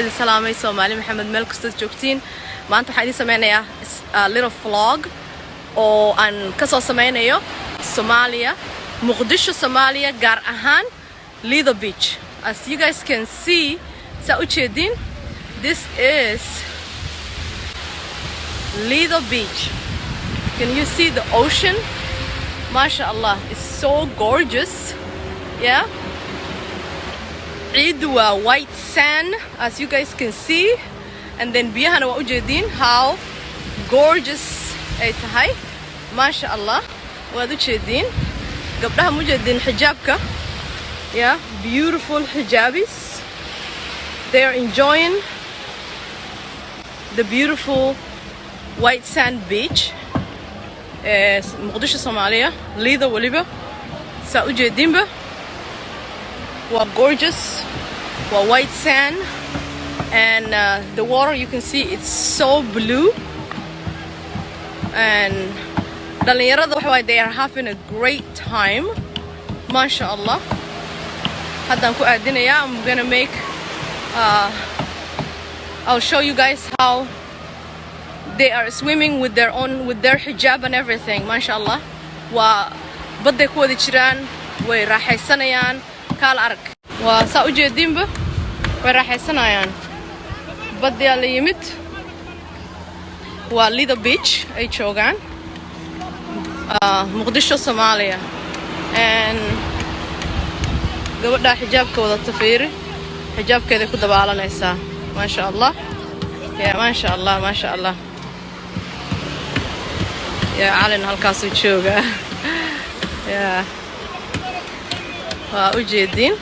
Idin salaamay, Soomaali Maxamed, meel kastood joogtiin. Maanta waxaan idin sameynayaa little vlog oo aan kasoo sameynayo Soomaaliya, Muqdisho, Soomaaliya, gaar ahaan Lido Beach. As you guys can see, saa u jeediin, this is Lido Beach. Can you see the ocean? Masha Allah, it's so gorgeous. Yeah, ciiddu waa white sand, as you guys can see, and then biyahana waa ujeediin how gorgeous ay tahay. Maasha Allah, waad ujeediin gabdhaha, ma ujeediin xijaabka? Yeah, beautiful hijabis. They are enjoying the beautiful white sand beach ee Muqdisho, Soomaaliya, Liida weliba. Saa ujeediinba, waa gorgeous, waa white sand, and the water, you can see it's so blue, and dhalinyarada waxa waaye, they are having a great time. Maasha Allah, haddaan ku aadinayaa. I'm gonna make I'll show you guys how they are swimming with their hijab and everything. Maasha Allah, waa badday ku wada jiraan, way raaxaysanayaan. Kaal arag, waa saa u jeediinba, way raaxaysanayaan. Baddiyaa la yimid, waa Lido Beach ay joogaan, Muqdisho, Soomaaliya. And gabadhaa xijaabka wadata, fiiri, xijaabkeeday ku dabaalanaysaa. Maasha Allah, ya maasha Allah, maasha Allah. Ya calin halkaasuu joogaa. Ya, waa u jeediin,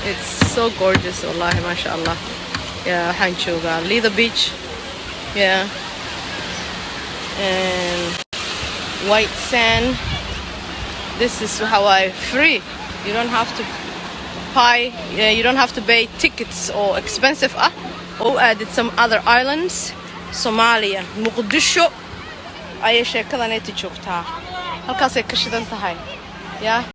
it's so gorgeous, wallahi, maasha Allah. Ya, waxaan joogaa Lido Beach, yeah, and white sand. This is waxa waaye free. You don't have to buy, yeah, you don't have to pay tickets oo expensive ah oo u aadid some other islands. Somalia, Muqdisho ayay sheekadanayta joogtaa, halkaasay ka shidan tahay. Yeah.